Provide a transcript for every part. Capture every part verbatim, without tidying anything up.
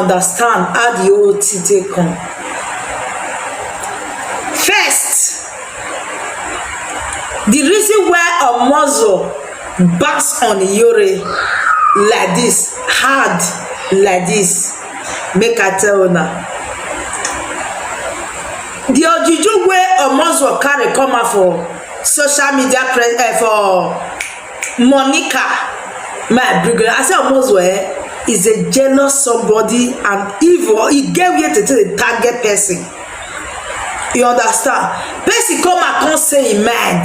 understand how the whole thing take come. First, the reason why Omozo bounce on Iyore like this, hard like this, make I tell una. The ojuju wey Omozo carry come out for social media pre- eh, for Monica, my big girl, I say Omozo eh, is a jealous somebody and evil. E get where to take dey target person. You understand? Person come and come say im mind.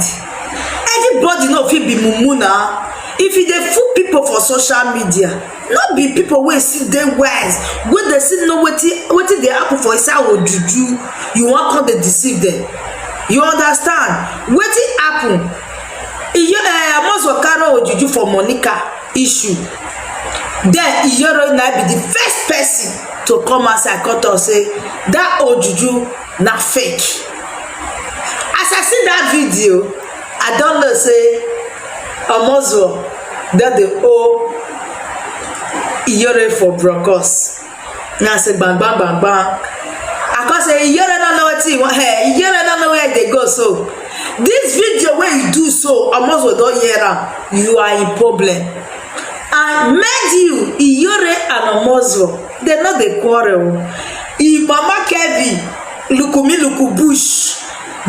Everybody no fit be mumu na. If you dey fool people for social media, no be people wey still dey wise, wey dey still know wetin wetin dey happen for inside ojuju, you wan come dey deceive them. You understand? Wetin happen? Iyo eh, Omozo carry ojuju for Monica issue. Then Iyore na be the first person to come outside come talk say that ojuju na fake. As I see that video, I don know say Omozo don dey owe Iyore for brokos. Na say bang bang bang bang. I come say Iyore no know wetin he wan. Hey, Iyore no know where e dey go so. This video wey you do so, Omozo don hear am. You are in problem. And mind you, Iyore and Omozo, they no dey quarrel. Im mama Kevin, Lukumi Luku Bush,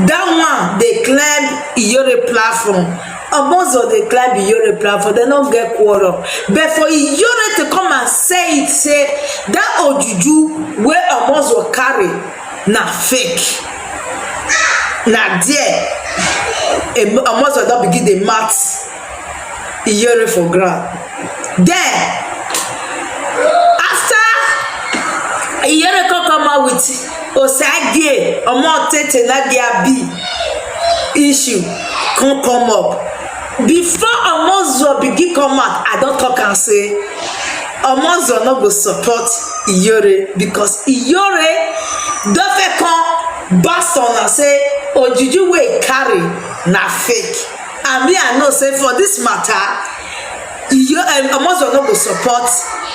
that one dey climb Iyore platform. Omozo dey climb Iyore platform. They no get quarrel. But for Iyore to come and say it, say that ojuju wey Omozo carry na fake. Na there em- Omozo don begin dey mat Iyore for ground. Then after Iyore come come out with Osagie Omo Tete Nadia B issue come come up. Before Omozo begin come out, I don talk am say Omozo no go support Iyore because Iyore don fit come back on am say ojuju wey e carry na fake. And me, I know say for this matter, Iyo- um, Omozo no go support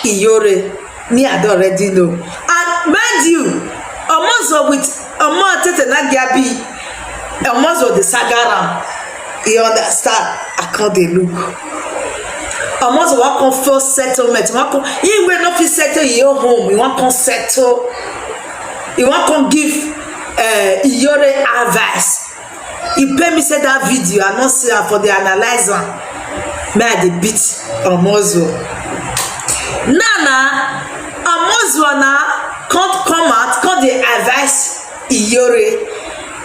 Iyore. Me, I don already know. And mind you, Omozo with Omo Tete Nagiabi, Omozo dey saga am. You understand? I come dey look. Omozo wan come force settlement. Wan come, he wey no fit settle him own home, he wan come settle. He wan come give uh, Iyore advice. He pay me say that video, I no see am for the analyze am. Me, I dey beat Omozo. Now na Omozo na come come out, come dey advise Iyore.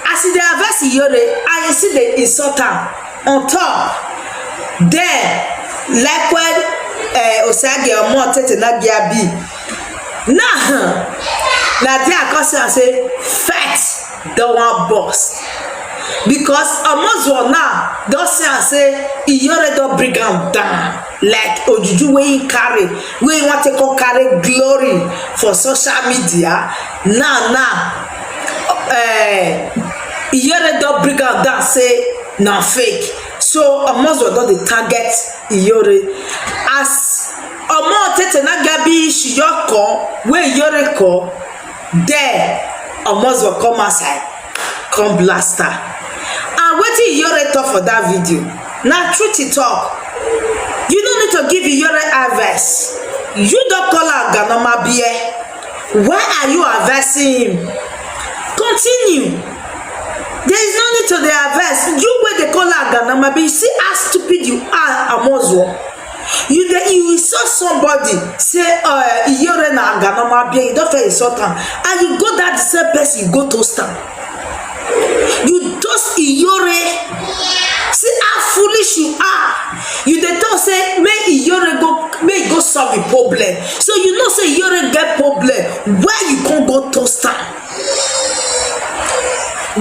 As he dey advise Iyore, and he still dey insult am on top. Then, likewise, uh, Osage Omo Tete Nagiabi. Now, na there I come see am say fight don wan burst. Because Omozo now don see am say Iyore don bring am down. Like ojuju wey he carry, wey he wan take come carry glory for social media. Now, now, uh, Iyore don bring am down say na fake. So Omozo don dey target Iyore. As Omo Tete Nagiabi Shiyoko wey Iyore call, there Omozo come outside, come blast her. And wetin Iyore talk for that video, na truth he talk. You no need to give Iyore advice. You don call her Ganoma beer. Why are you advising him? Continue. There is no need to the advice. You wey dey call her Ganoma beer, you see how stupid you are, Omozo. You dey you insult somebody, say uh, Iyore na Ganoma beer, you don fit insult am, and you go that the same person, you go toast am. You toast Iyore. See how foolish you are. You dey talk say make Iyore go, make e go solve the problem. So you know say Iyore get problem. Why you come go toast am?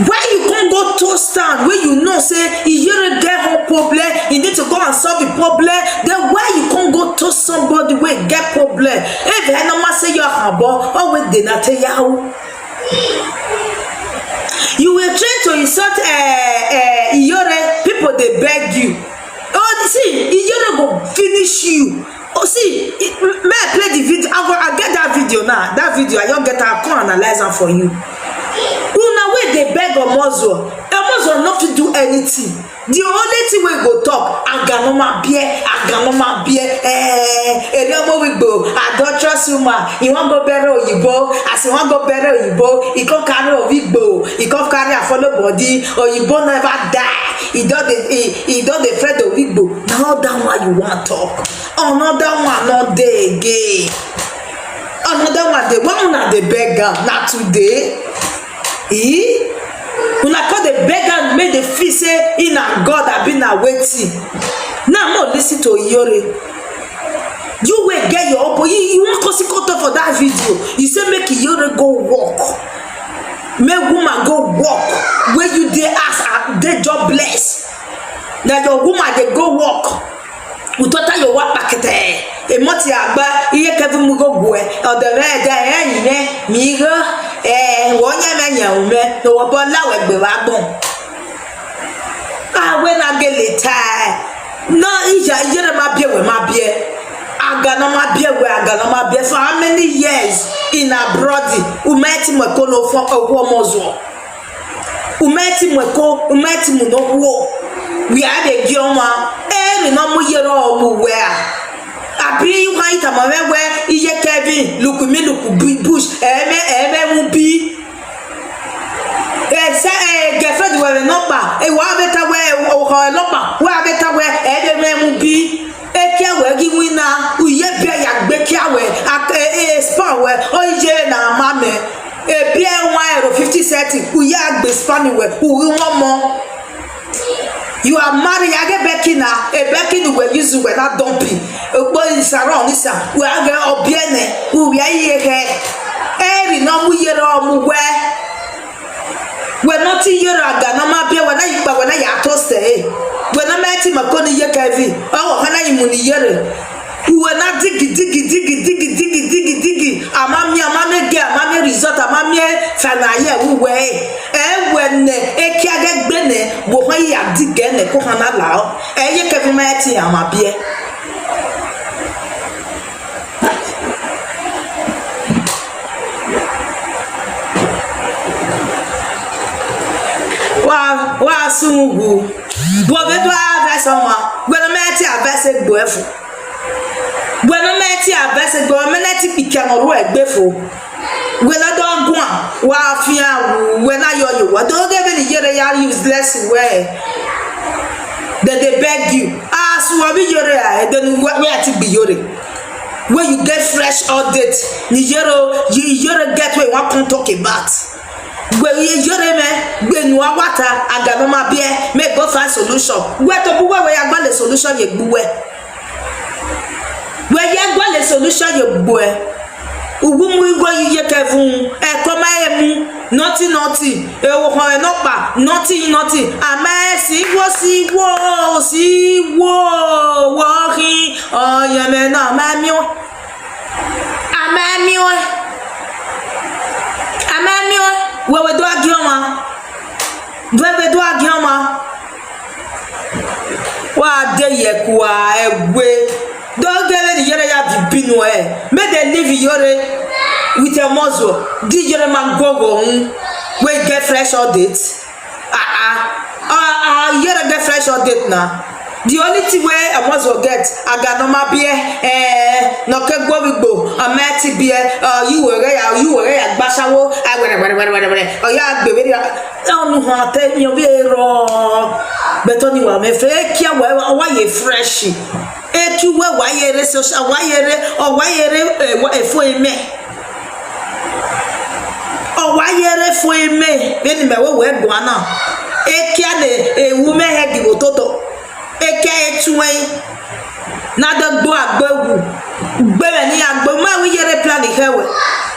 Why you come go toast am when you know say Iyore get her problem? You need to go and solve the problem. Then why you come go toast somebody wey get problem? If I no say your habo, always dey na tell you. You were trying to insult uh, uh, Iyore. People dey beg you. Oh, see, Iyore go finish you. Oh, see, may I play the video? I go, I get that video now, that video I don get am, come analyze am for you. Una wey dey beg Omozo, Omozo no fit do anything. The only thing wey go talk, aganoma beer, aganoma beer, eh, eri omo wigbo, adulterous woman, he wan go bury oyibo, as he wan go bury oyibo, he come carry owigbo, he come carry am follow body, oyibo never die, he don dey, he, he don dey afraid owigbo. Na all that one you wan talk? Another one no dey again. Another one dey. When una dey beg am, na today? Eh? Una come dey beg am, make dey feel say he na God, abi na wetin? Now, mo listen to Iyore. You wey get your own, you, you wan come see, come talk for that video. You say make Iyore go work. Make woman go work. Wey you dey ask, ah, dey jobless. Na your woman dey go work. Utota yo wa pakete. Emoti agba, iye Kevin mu go gwe. Odere de, eh, ine, mi go, eh, wo nya me nya ume, no wo bo la we gbe wa gbon. Ah, we na get later. No, ija, ijere ma bie we ma bie. Aganoma bie we, aganoma bie. For how many years in abroad? Umeti mo kono fo, owo mozo. Umeti mweko, umeti munokuo. We are the Gioma. Eh, mi no mu yero mu where. Abi you can eat a mame where iye Kevin, look me, look bu-, bush, eh, me, eh, me mu bi. Eh, say, eh, girlfriend we no pa. Eh, wa beta we, o, o, no pa. Wa beta we, eh, me, me mu bi. Ekia we gi wina, uye bia ya gbe kia we, ak-, e, e, span we, o ije na mame. E bia one euro fifty cent, uye agbe span we, uwe one more. You are married, age bekina, e bekini we use we na dumpi. Ogbo in saron isa, we age obiene, we we aye he. Eri no mu yero mu we. We no ti yero aganoma bia, we na yipa, we na ya toast, eh. We no meti makoni ye Kevin. O, kana imuni yere. We na digi, digi, digi, digi, digi, digi, digi. Amami, amami ge, amami result, amami fana ye, we we. Eh, we ne, e kia ge gbe ne, wo ha ya dige ne, ko kana lao. Eh, ye Kevin meti amabie. Wa, wa sungu. Bo be do avesa ma. Gbe no meti avesa gbo efu. Gbe no meti avesa gbo, me neti pikano ru egbe fo. Gbe na do gwa, wa fia wu, gbe na yo yo. Wa do ge be ni yere ya useless we. They, they beg you. Ah, so wa bi yore, eh, then where, where ti bi yore? When you get fresh update, ni yero, you yero get where you want come talk about. Gbe ye yore me, gbe nu awata, aganoma bie, me go find solution. Gbe to buwe we ya gba le solution ye buwe. We ya gba le solution ye buwe. Ugumu igwe iye Kevin, e koma emu, nothing, nothing, e wo ho e no pa, nothing, nothing. Ame si wo, si wo, si wo, wo hi, o ye me na ma mi o. Ame mi o. Ame mi o. We we do agioma. We we do agioma. Wa de ye kwa egwe. Don't get any yere ya bibinu, eh. Make they leave yore with a muzzle. Di yore man go go, hmm. We get fresh update. Ah, ah. Ah, ah, yere get fresh update na. The only thing wey Omozo get, aganoma bie, eh, no ke gbo bigbo, ameti bie, uh, you were ya, you were ya, gbasawo, ah, were, were, were, were, were. Oh, ya, gbe, were, ya. Onu ha te, mi obi ero. Beto ni wa me fe, kia wa, wa ye fresh. E tu we wa ye re social, wa ye re, o wa ye re, eh, wa, e fo eme. O wa ye re fo eme. Beni me we we gwana. E kia ne, e wu me he gi wototo. E kia e tu we. Na de gbo agbewu. Gbe me ni agbe, ma wi yere plan ihe we.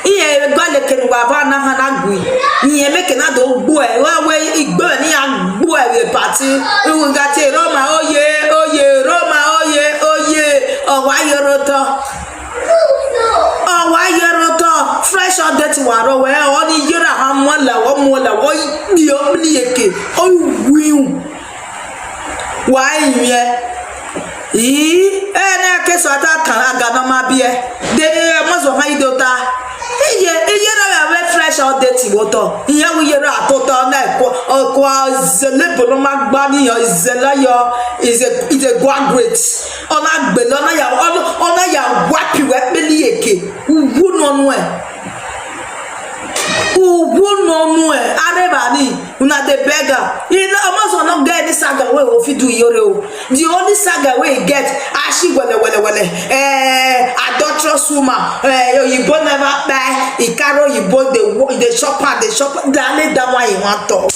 Iye gba le kenu wa va na ha na gwi. Iye me ke na do gbo e. Wa we igbe ni agbo e we party. Iwu ga te Roma oye, oye, Roma oye, oye. O wa yoro to. O wa yoro to. Fresh update wa ro we. O ni yera ha mo la, o mo la, o bi o bi eke. O wiu. Wa iye. Ii, e na ke so ata kan aganoma bie. De, e, mo so ha idota. Woto, ihe wu yere atota na ko, ko zelebo no magba ni yo, zela yo, is a, is a graduate. Ona gbele, ona ya, ona, ona ya wapi we peli eke. Uwu no nu e. Uwu no nu e. Areba ni, una dey beg am. You know, almost una get any saga wey we fit do Iyore o. The only saga wey e get, ashi wele wele wele. Eh, adulterous woman. Eh, oyibo never kpai. E carry oyibo dey wo-, dey chop am, dey chop am. Na only that one e wan talk.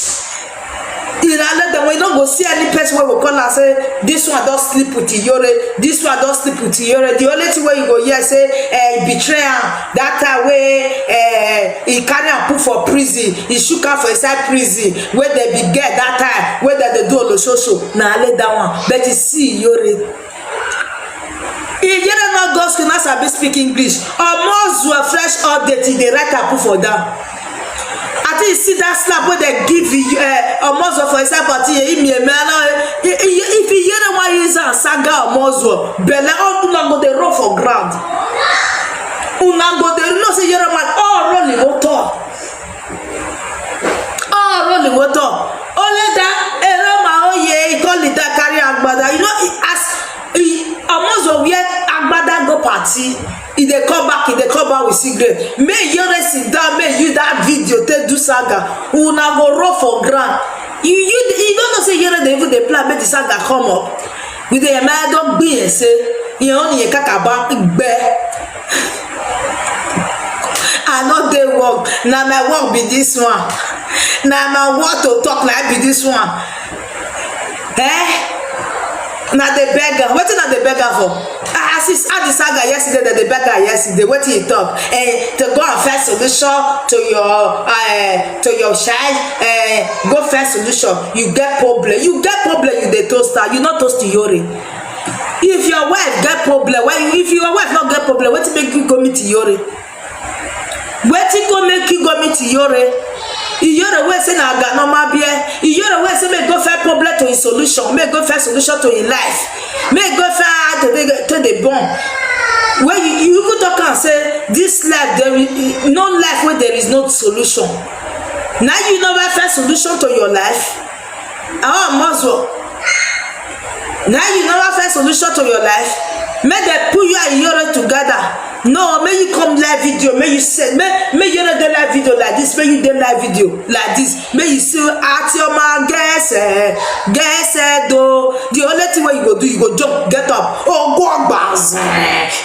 E na only that one. You no go see any person wey go call am say, "This one don sleep with Iyore. This one don sleep with Iyore." The only thing wey you go hear say, eh, e betray am. That time wey, eh, e carry am put for prison, e shook am for inside prison, wey dem be get that time, wey dem dey do oloshoso, na only that one. But you see, Iyore, Iyore no go school, no sabi speak English. Omozuo fresh update, e dey write am put for down. I think you see that slap wey dem give, eh, Omozuo for inside party, eh, imi eme, I no, eh, eh, eh, if Iyore wan use am saga Omozuo, belle, all una go dey roll for ground. Una go dey know say Iyore man, all roll e go talk. All roll e go talk. Only that Iyore man, oh yeah, he call it that carry agbada. You know, he, as he, Omozuo wear agbada go party, he dey come back, he dey come back with cigarette. Make Iyore sit down, make use that video take do saga. Una go roll for ground. You, you, you don't know say Iyore dey even dey plan make the saga come up. We dey eme don gbin say, you know, you kakaba gbe. I no dey work. Na my work be this one. Na my work to talk, na be this one. Eh? Na dey beg am. Wetin na dey beg am for? Ah, as is, how the saga yesterday, that dey beg am yesterday. Wetin he talk? Eh, to go and find solution to your, eh, to your child. Eh, go find solution. You get problem. You get problem. You dey toast am. You no toast Iyore. If your wife get problem, when you, if your wife no get problem, wetin make you go meet Iyore? Wetin go make you go meet Iyore? Iyore wey say na aga normal beer. Iyore wey say make go find problem to his solution, make go find solution to him life, make go find how to dey, to dey born. When you, you even talk am say this life, there is no life where there is no solution. Now you never find solution to your life. Ah, Omozuo. Now you never find solution to your life. Make dem put you and Iyore together. No, make you come live video. Make you say, make, make Iyore dey live video like this. Make you dey live video like this. Make you say, "At your man, guess, eh, guess, eh, do." The only thing wey you go do, you go jump, get up. Oh, go on, Bazin.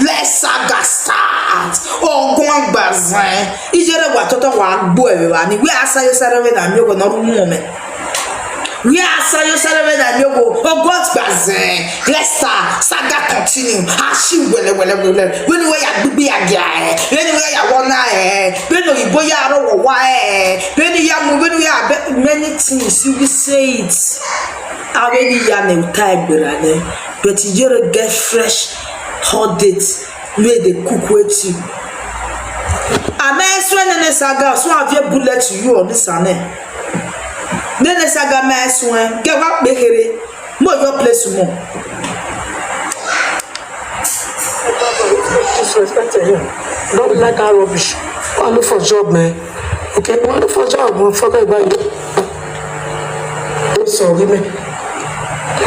Let's saga start. Oh, go on, Bazin. Iyore wa toto wa gbo e wa ni. We asa yo sare we na mi o go no ru mo me. We asa yo sare we na mi o go. Oh, God, Bazin. Let's start. Saga continue. Ashi wele wele wele. When we ya gbigbi ya gia, eh. When we ya wona, eh. When oyibo ya ro wo wa, eh. When ya mu, when we ya be-, many things, you will say it. Already ya ne utai gbera ne. But Iyore get fresh hot date. Wey dey cook wetin? Ame swe nene saga, so avie bullet you on this ane. Nene saga me swe, get wa kpekere. Mo your place mo. Disrespect him. Don't like that rubbish. Go and look for job, man. Okay, go and look for job, motherfucker. Buy you. Sorry, man.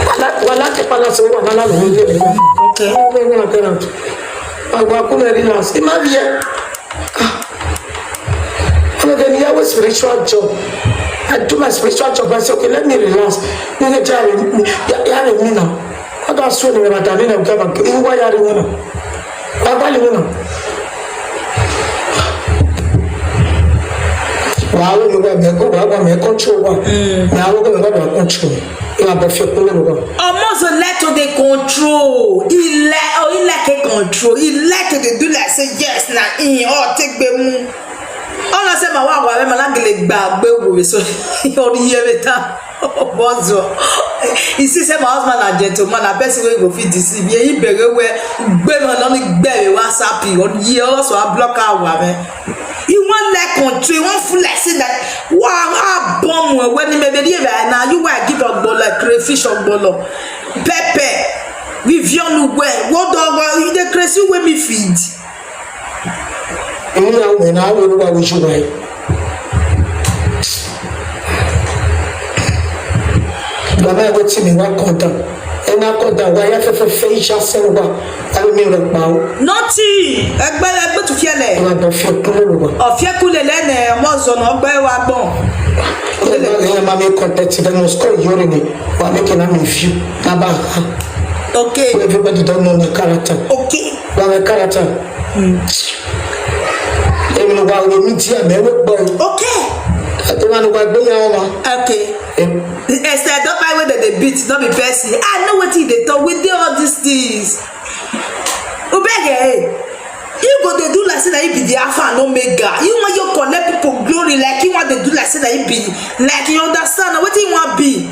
Wala, wala ke pala so, wala la lo ye. Okay. Wala ke na. Awa ku me relax. Ima vie. Wala ke ni ya we spiritual job. I do my spiritual job. I say, "Okay, let me relax." Ni ke ja ya, ya me now. Aga so ni ma da ni na ga ba. Ni wa ya ni na. Wa ba ni na. Wa wo ni wa me ko, wa wa me control wa. Na wo ko me ba control. Ina ba fe ko lo ba. Omozuo like to dey control. He like, oh, he like a control. He like to dey do like say yes, na him. Oh, take be mu. All I say, my wife, wife, my like, like, gba, gbe wo, so, all the year later. Omozuo. You see, say my husband na gentleman, na person wey go fit deceive. Ye, he beg we, gbe man, only gbe we WhatsApp you. All the year, also, I block our woman. You want like country, you want full like say that. Wow, I bomb we, when he may be there, now you want give a ball like crayfish or ball. Pepper. Vivian Ugwe, what dog, you the crazy way me feed. Ina we na we wa we shuwa. Baba, wetin me wan come down? Ena come down, wa ya fe fe fe isha se wa. Abi mi ro pa o. Nothing. Egbe egbe tu fiele. Wa do fi kule ro wa. Ofie kule lene mo zo no gbe wa gbon. Ena ma me contact, dem must call you ni. Wa me kina me few. Na ba. Okay. Everybody don know my character. Okay. Wa my character. Emi no wa we mi ti a me we boy. Okay. Ati wa no wa gbe ya wa. Okay. Esther, don't buy wey dem dey beat, no be person. I know wetin you dey talk. We dey all these things. Obege, eh? You go dey do like say na you be the alpha and omega. You wan you collect people glory, like you wan dey do like say na you be, like, you understand na wetin you wan be.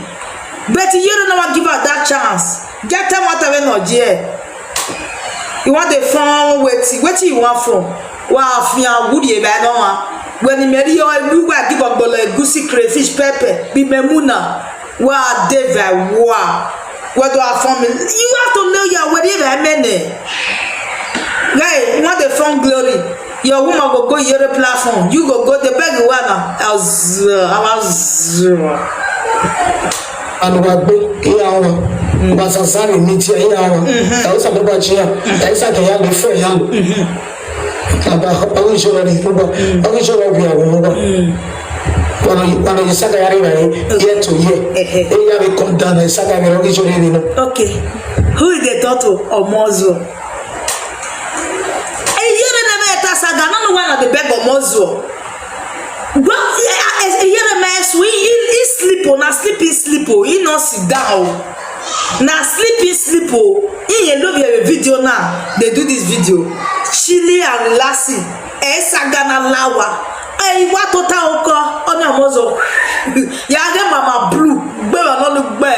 But you no wan give her that chance. Get time out of energy. You wan dey form wetin? Wetin you wan form? Wa fi an wudi e ba no wa. When you marry your, you wa give up bolo, egusi, crayfish, pepper, be memuna. Wa dey very wa. What do I form? You have to know your way very many. Guy, you wan dey form glory. Your woman go go your platform. You go go the beg you wanna. I was, uh, I was. Uh, Anu wa gbe iya wa. Wa sasari mi ti iya wa. E o sa baba ji ya. E sa ke ya le fe ya. Aba o jo ni mo ba. O jo ro bi awon mo ba. Wana wana yi sa ka ya re re. Year to year. E ya we come down, e sa ka ya re o jo ni no. Okay. Who is the daughter of Mozo? A year never enter saga. No, no one of the beg of Mozo. But a year my sweet, he, he sleep o, na sleep he sleep o, he no sit down. Na sleep he sleep o. He ye love your video now. They do this video. Chili and Lassie. E saga na lawa. E wa tota oko. Ona Mozo. Ya get Mama Blue. Gbe wa no look gbe.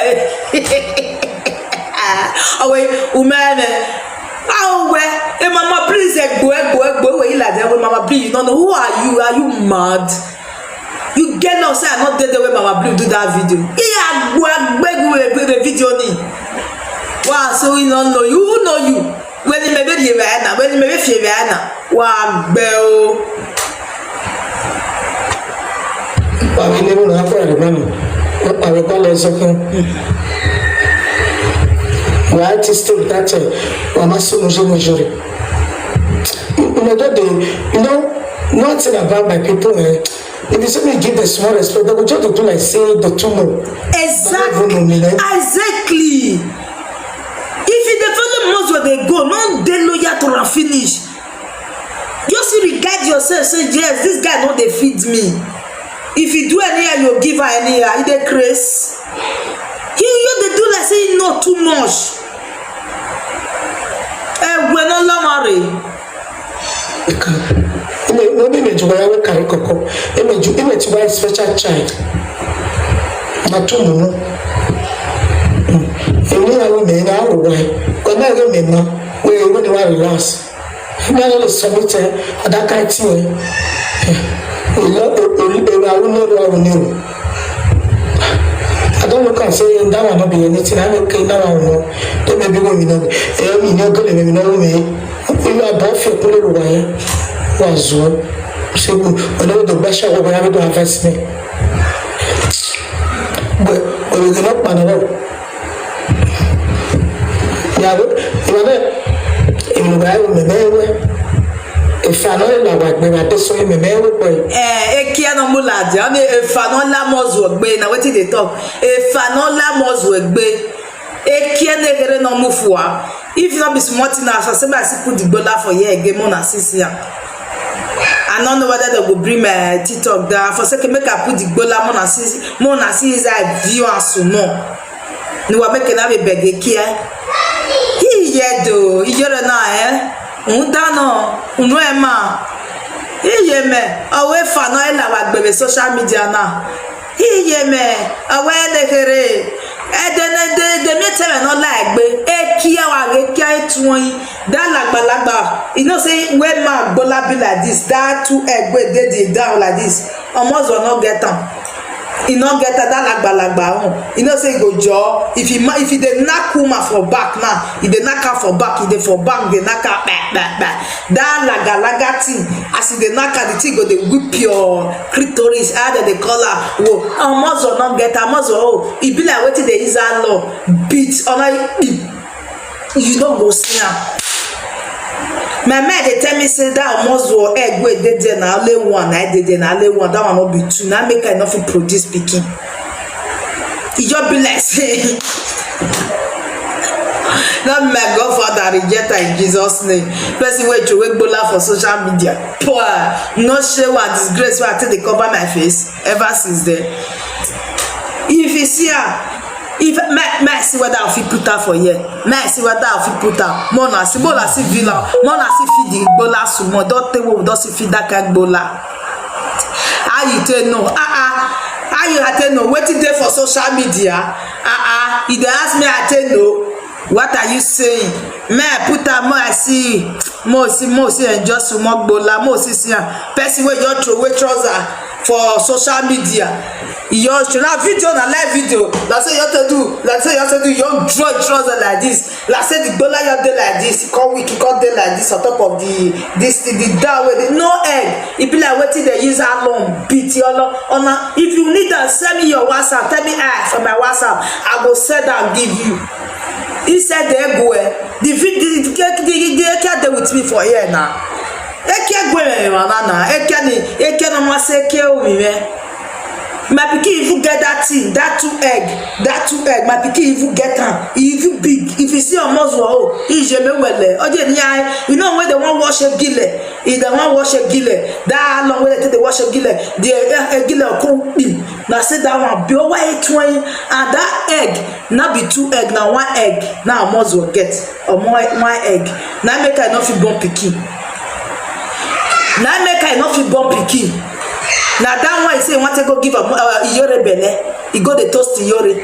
Awe umeme. Awe, eh, Mama, please, eh, go, eh, go, eh, go, eh, like that. Mama, please, no, no, who are you? Are you mad? You get lost, say I not did the way Mama Blue do that video. Yeah, go, eh, go, go, eh, go, the video ni. Wow, so we don't know you. Who know you? When you may be the Rihanna, when you may be Rihanna. Wow, bell. Pàmí nínú náà fún ẹ̀rọ mẹ́nu. Wọ́n pàmí kọ́ lọ sọ fún. Wàá ti still that time. Wàá má sọ̀rọ̀ ṣé mo ṣe rè. You know, don't they, you know, one thing about my people, eh, if you see me give them small respect, they will just do like say the two more. Exactly. Exactly. If you dey follow most where they go, no dey loyal to am finish. Just regard yourself, say yes, this guy no dey feed me. If you do anyhow, you give her anyhow. You dey craze. You you dey do like say you know too much. Eh, we no love marry. Ime no be me juga ya we kari koko. Ime ju ime ti wa special child. Na tu mu no. Emi ya we me na wo wa. Ko na ge me ma. We we ni wa relax. Na no submit eh, that kind thing. Eh, you know, eh, eh, eh, I will know, I will know. I don't look and say that one not be anything. I look at that one. They may be women. Eh, you know, good, maybe no me. You are both for Kulu Waya. Was one. Say, whenever the best shop will have to invest me. But we will not pan around. Yabo, ibabe, ibabe memewe. Ifano la wa gbe ma te so memewe boy. Eh, ekia no muladi. Oni ifano la mozu gbe na wetin dey talk. Ifano la mozu gbe. Ekia ne here no mufua. If not be smart enough, so say I see put the gbola for here again, more than six years. I don't know whether they go bring my TikTok down. For second, make I put the gbola more than six, more than six. I view and so more. Ni wa make na be beg kia. He ye do, he ye na eh. Unda no, unu ema. He ye me. Awe fa no ela wa gbebe social media na. He ye me. Awe le here. E de ne de de me tell me no like gbe. E kia wa ge kia e tuon. That lagba lagba. You know say when man gbola be like this, that two egg wey dey the down like this. Almost will not get am. E no get that lagba lagba own. You know say e go jaw. If he ma- if he dey knack woman for back now, he dey knack her for back, he dey for back, dey knack her back back back. That laga laga thing, as he dey knack her, the thing go dey whip your clitoris. How dem dey call her? Wo, her muscle no get her muscle. Oh, e be like wetin dey use her law beat. Ona you no go see am. My mind dey tell me say that omozuo egg wey dey there na only one, na dey there na only one, that one no be two, na make I no fit produce pikin. E just be like say no be my godfather reject am in Jesus name. Person wey throway gbola for social media, poor, no shame and disgrace wey I take dey cover my face ever since then. If you see am, if may may I see whether I fit put am for here, may I see whether I fit put am. More na see, more na see villa, more na see feed the gbola small. Don tey wey we don see feed that kind gbola. How you take know? Ah ah. How you I take know? Wetin dey for social media? Ah ah. You dey ask me I take know? What are you saying? May I put am? More I see, more see, more see enjoy small gbola, more see see am. Person wey just throway trouser for social media. You just throw na video, na live video. Na so you have to do. Na so you have to do. You just draw trouser like this. Like say the gbola you dey like this. E come weak. E come dey like this on top of the this the down wey dey no egg. E be like wetin dem use alum beat your lo. Ona if you need am, send me your WhatsApp. Tell me ah for my WhatsApp. I go send am give you. He said the egg well. The vid the the the the the eke dey with me for here now. Eke gwe me mama na. Eke ni eke no ma se ke o mi me. My pikin even get that thing, that two egg, that two egg. My pikin even get am. E even big. If you see omozuo o, e je me wele. Oje ni ai. You know when they wan wash egile, if they wan wash egile, that long wey they take dey wash egile, the eh, egile come big. Na say that one be over eight twenty, and that egg na be two egg, na one egg na omozuo get. Omo one egg na make I no fit born pikin. Na make I no fit born pikin. Na that one he say he wan take go give am uh, Iyore belle. He go dey toast Iyore.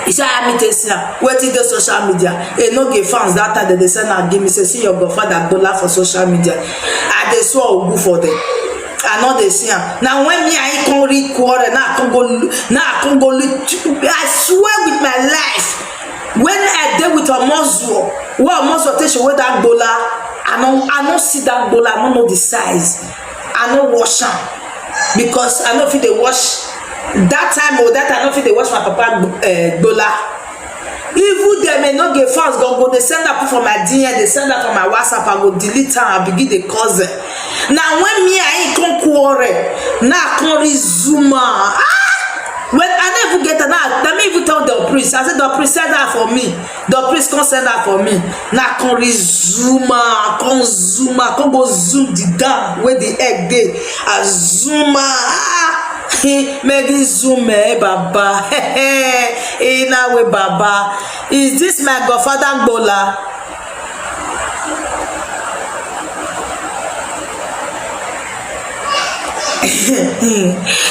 He say I me take see am. Wetin dey social media? E no get fans that time dem dey send am give me say see your godfather gbola for social media. I dey swear ogu for them. I no dey see am. Na when me and him come real quarrel, now I come go, now I come go look. I swear with my life, when I dey with Omozuo, wey Omozuo take away that gbola, I no, I no see that gbola, I no know the size. I no wash am because I no fit dey wash that time or that I no fit dey wash my papa uh, gbola. Even dem may no get fans, go go dey send am put for my D M, dey send am for my WhatsApp, I go delete am, I begin dey cause them. Na when me and him come quarrel, na I come resume am. Ah! When I no even get am, na na me even tell the priest, I say the priest send am for me. The priest come send am for me. Na I come resume am, I come zoom am, I come go zoom the down where the egg dey. I zoom am. Ah! Make this zoom eh baba. Eh na we baba. Is this my godfather gbola?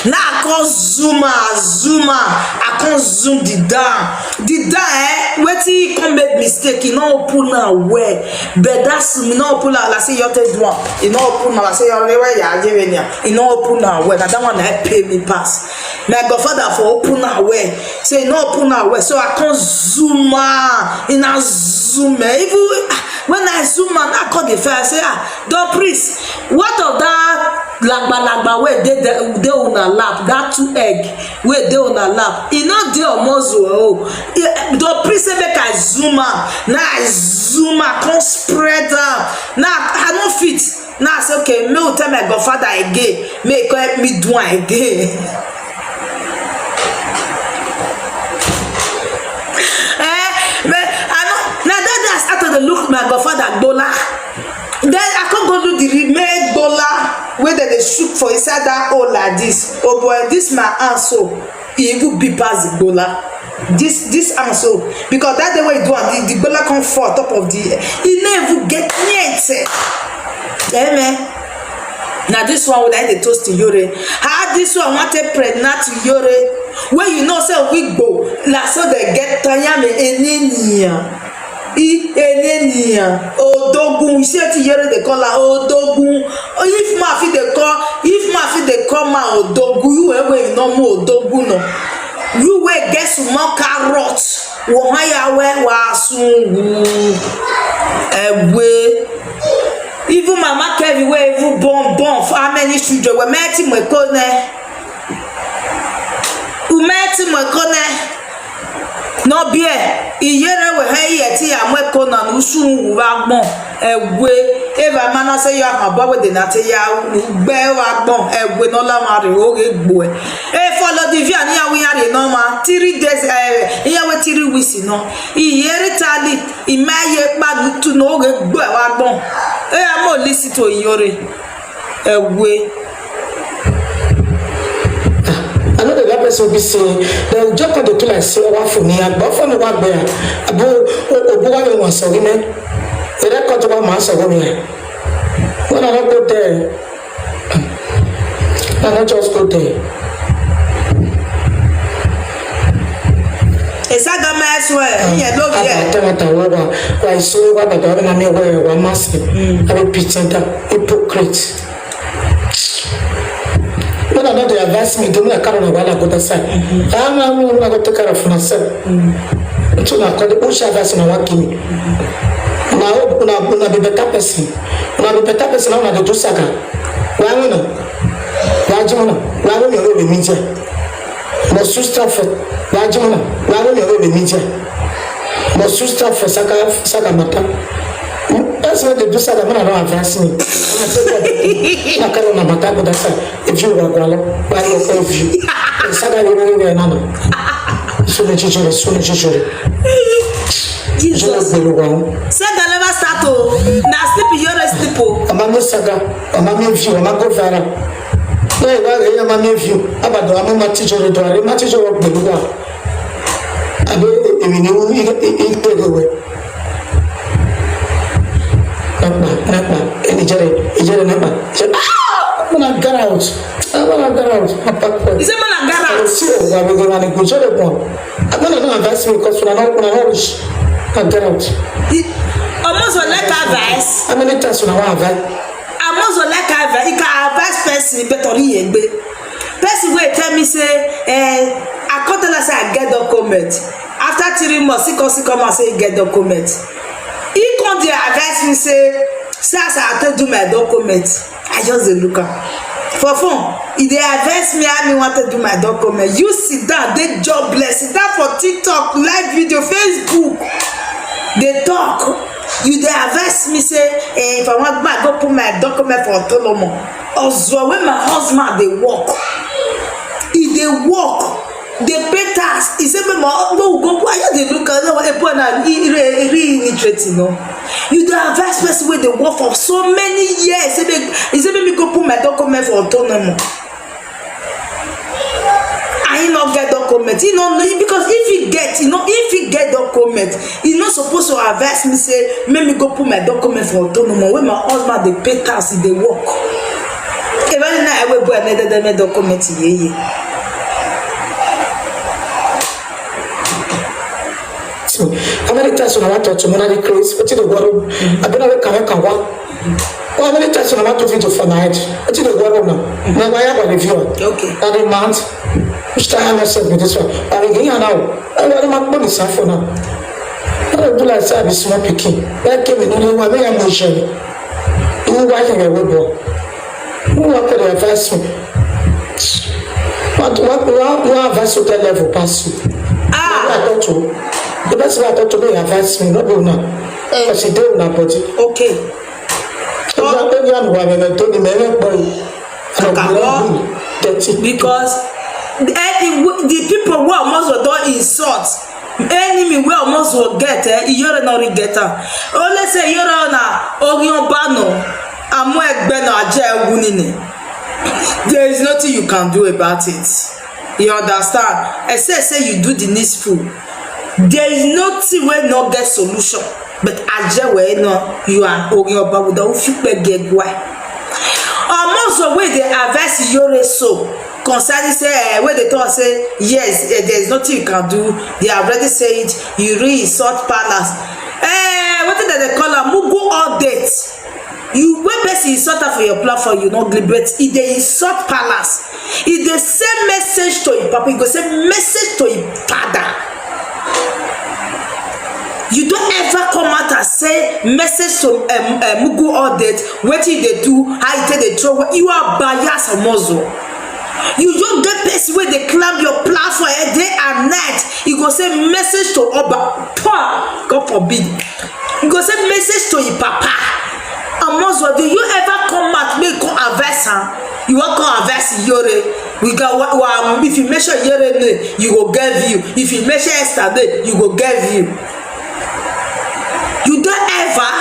Now I come zoom am, zoom am, I come zoom the down. The down eh, wetin he come make mistake, he no open am well. But that's me no open am like say you take do am. He no open am like say you rewa ya je we nya. He no open am well. Na that one na pay me pass. My godfather for open am well. Say he no open am well. So I come zoom am. He na zoom eh. Even when I zoom am, I come dey fail. I say ah, the priest, what of that lagba lagba wey dey dey una lap, that two egg wey dey una lap, e no dey Omozuo o. The priest say make I zoom am, na I zoom am, come spread am. Na I no fit. Na I say okay, make we tell my godfather again, make he come help me do am again. Eh, but I no, na that day I start to dey look my godfather gbola. Then I come go do the remake gbola wey dem dey shook for inside that hole like this. Oh boy, this my hand so, e even big pass the gbola. This this hand so, because that day wey e do am, the, the gbola come fall on top of the, e no even get near it. Amen. Na this one wey I dey toast Iyore. How this one wan take pregnant Iyore? Wey you know say we go, na so dem get tanyame enenia. I enenia. Odogun. You see wetin Iyore dey call am? Odogun. If man fit dey call, if man fit dey call Oma odogwu, you wey wey no mu odogwu no. You wey get small carrot, wo ha ya we wa sungu. Ewe. Even mama Kevin wey even born born for how many children? We met him ekone. We met him ekone. No bie, iyere we he ye ti ya mwe kona nu su wa gbon. Ewe, eva mana se ya ma ba we de na te ya gbe wa gbon. Ewe no la ma re o ge gbo e. E follow the via ni ya wi ya re no ma three days, eh, ya we three weeks no. Iyere tali, i ma ye pa nu tu no ge gbo e wa gbon. E ya mo listen to iyore. Ewe. I know the that person be say they will just come to do like say our phone here, but phone what there. Abu obu wa you want so me. The record wa ma so me. When I don't go there, I don't just go there. Esaga ma eswe, iye lo bi e. Ata ata wa wa wa iso wa ba da na mi wa wa masi. I be pretender, hypocrite. When I know they advise me, do me a car on a while I go that side. I am not going to take care of myself. Until I call the bush advice and I want me. Now, now, now be better person. Now be better person. Now, now do saga. Why no? Why do you know? Why don't you know the media? Mo su staff for Rajimuna, why don't you know the media? Mo su staff for Saka Saka Mata. That's why they do Saka man don't advise me. I take what they do. I can't remember that but that's if you were Guala, why you call you? Saka you know where nana. So the chichore, so the chichore. Jesus. Jolo gbolo wa. Saga never start o. Na sleep you no sleep o. Ama mi Saka, ama mi view, ama go viral. No, why you ama mi view? Abado ama ma chichore do are, ma chichore gbolo wa. Abe emi ni wo ike ike de we. Nakpa, nakpa, eni jere, ijere nakpa. Jere, ah, I'm gonna get out. I'm gonna get out. Papa. He say man I got out. See, I will go and go to the one. I'm gonna go and advise me because when I know when I know which I get out. Almost like advice. How many times when I want advice? Almost like advice. You can advise person better than you. Person wey tell me say, eh, I come tell her say I get document. After three months, he come, he come and say he get document. He come dey advise me say, see as I take do my document. I just dey look am for phone. He dey advise me how me want to do my document. You sit down, dey jobless, sit down for TikTok, live video, Facebook, dey talk. You dey advise me say, eh, if I want back, go put my document for autonomo. Also, when my husband dey work, he dey work, dey pay tax. He say, "Mama, no, we go." I just dey look at that one. Epo na re re re illiterate, you know. You dey advise person wey dey work for so many years. Say make, he say make me go put my document for autonomo. And he no get document. He no know because if he get, you know, if he get document, he no suppose to advise me say make me go put my document for autonomo when my husband dey pay tax, he dey work. Even now, I will buy another document. Yeah, yeah. So, how many times when I want to talk to Mona the Chris, what did the world? I don't know what can I can what. How many times when I want to video for night? What did the world now? Now I have a review. Okay. Every month, which time I said with this one? I will get you now. I will not put this for now. I don't do like say I be small pikin. Like me, no, no, I am no shame. You why can I will go? Who want to advise me? What what what what advice to tell level pass you? Ah, I talk to the person I talk to me advise me, not be now. Because he dey una body. Okay. If you don't know what I'm doing, me me boy. Kakabo. Dirty. Because the, the, the people who almost don insult, enemy wey almost go get, eh, Iyore no really get am. Only say Iyore na Orionba no, Amuegbe no, Ajegunle. There is nothing you can do about it. You understand? Except say you do the needful. There is nothing wey no get solution. But Ajewe no, you are Orionba with the Ufipe Gegwa. Almost the way they advise Iyore so concerning say, eh, wey dey talk say yes, eh, there is nothing you can do. They have already said you re-insult palace. Eh, wetin dem dey call am? Mugu update. You wey Person insult am for your platform, you no gree, but e dey insult palace. E dey send message to im papa, e go send message to im father. You don ever come out and say message to um, um, Mugu update, wetin you dey do, how you take dey throw away? You are bias, Omozo. You just get person wey dey climb your platform, eh, day and night. You go say message to Oba, poor, God forbid. You go say message to your papa. Omozo, do you ever come out make you come advise am? You wan come advise Iyore? We got wa- wa- if you mention Iyore name, you go get view. If you mention Esther name, you go get view. You don ever,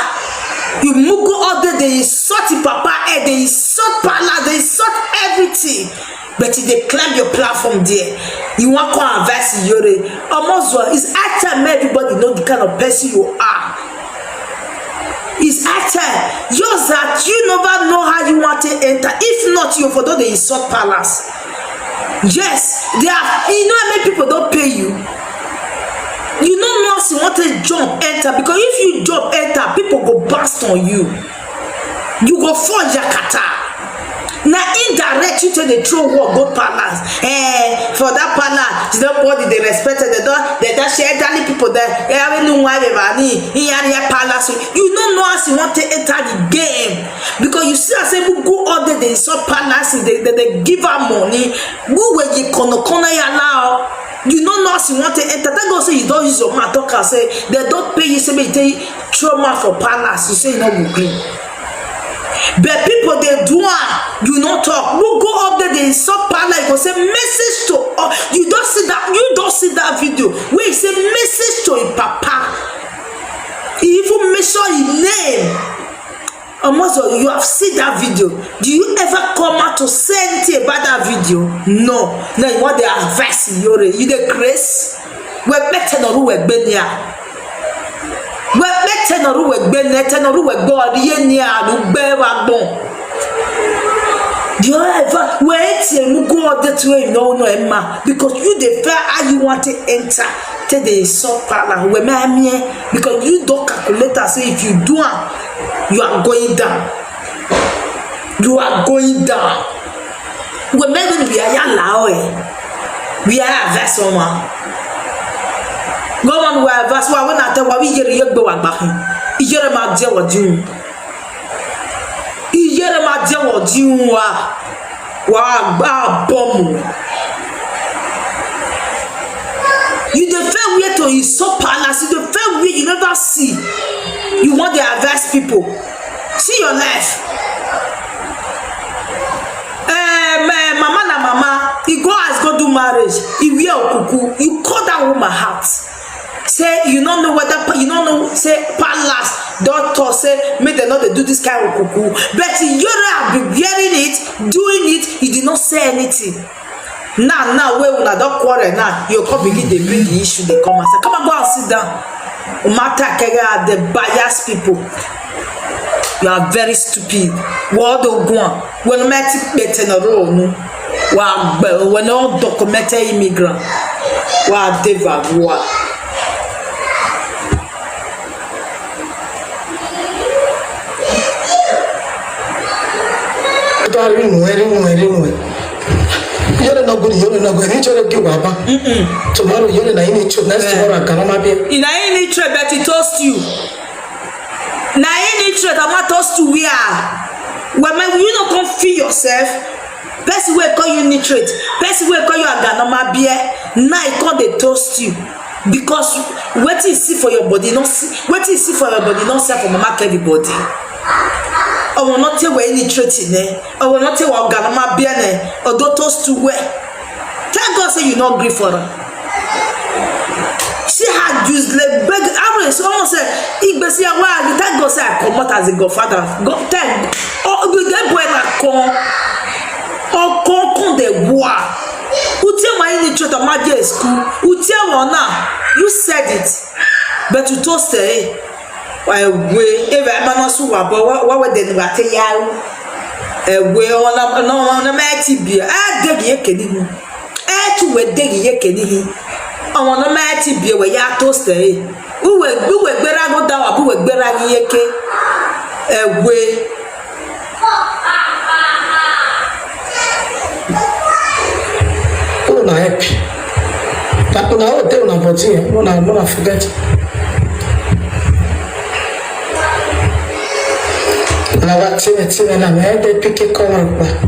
you Mugu all day dey insult your papa head, dey insult palace, dey insult everything. But e dey climb your platform there. You wan come advise Iyore? Omozo, it's high time make everybody know the kind of person you are. It's high time. Just that you never know how you want to enter. If not, you for don dey insult palace. Yes, they have. You know how many people don pay you? You no know as you want to jump enter, because if you jump enter, people go blast on you. You go fall yakata. Na indirect you take dey throw word go palace. Eh, for that palace, nobody dey respect dem. Dem don, dem don share elderly people there. Eh, we no wan be money. He had your palace. You no know as you want to enter the game, because you see as people go all day dey insult palace, they, they, they give her money. Who wey you kono kono ya now? You no know as you want to enter. Thank God say you don use your mouth talk and say they don pay you, say make you take throw mouth for palace. You say you no go gree. But people dey do am, you no talk. Who go up there dey insult palace? You go say message to. Uh, you don see that? You don see that video wey he say message to him papa? He even mention him name. Omozo, you have seen that video. Do you ever come out to say anything about that video? No. Now you want to advise Iyore. You dey craze? We better no who we be near. We better no who we be near. Tell no who we go. The year near and who be wa gbon. Do you ever wait till you go out there to where you know no Emma? Because you dey fear how you want to enter. Take the insult palace. We me am here. Because you don calculate am say if you do am, you are going down. You are going down. We make we are ya lao eh. We are a vessel man. Go on, we are vessel. When I tell what we hear, you go back. You hear my dear what you. You hear my dear what you are. Wa gba bomb. You dey fair where to insult palace. You dey fair where you never see. You want to advise people. See your life. Eh, ma- mama na mama. He go as go do marriage. He wear okuku. You cut that woman heart. Say you no know whether pa- you no know say palace don talk say make dem no dey do this kind of okuku. But Iyore have been wearing it, doing it. You did not say anything. Now, now wey una don quarrel now, you come begin dey bring the issue dey come outside. Come and go and sit down. Matter kere are the bias people. You are very stupid. What do go on? When I met better no role no. Wa gbe when no documented immigrant. Wa deva wa. Ita rinu ẹ rinu ẹ rinu ẹ. Iyore no good, Iyore no good. Ni chore ki wa ba. Tomorrow Iyore na ini cho next tomorrow akana ma bi. Ina ini cho but he toast you. Na ini cho ta ma toast you we are. Well, man, you no come feel yourself. Person wey call you nitrate, person wey call you aganoma beer, now e come dey toast you because wetin you see for your body no see, wetin you see for your body no sell for mama carry body. Ọmọ náà tẹ̀wé nitrate ne, ọmọ náà tẹ̀wé aganoma beer ne, ọdọ toast you well. Thank God say you no gree for am. See how useless beg. Always almost say igbesi awa. Thank God say I comot as a godfather. God thank. Oh, we get boy na con. Oh, con con de wa. Utie my in the church of my day school. Utie wana. You said it. But you toast eh. Why we? If I man su wa, but what what would then wa te ya? Eh, we on na na na me ti bi. Ah, de ye kedi. Etu we degi yeke nihi. Awon no ma eti bie we ya toast e. Uwe uwe gbera go da wa bu we gbera ni yeke. Ewe. na help. Na una own dey una body, eh? Una, una forget. Na wa tine tine na me dey pick a call.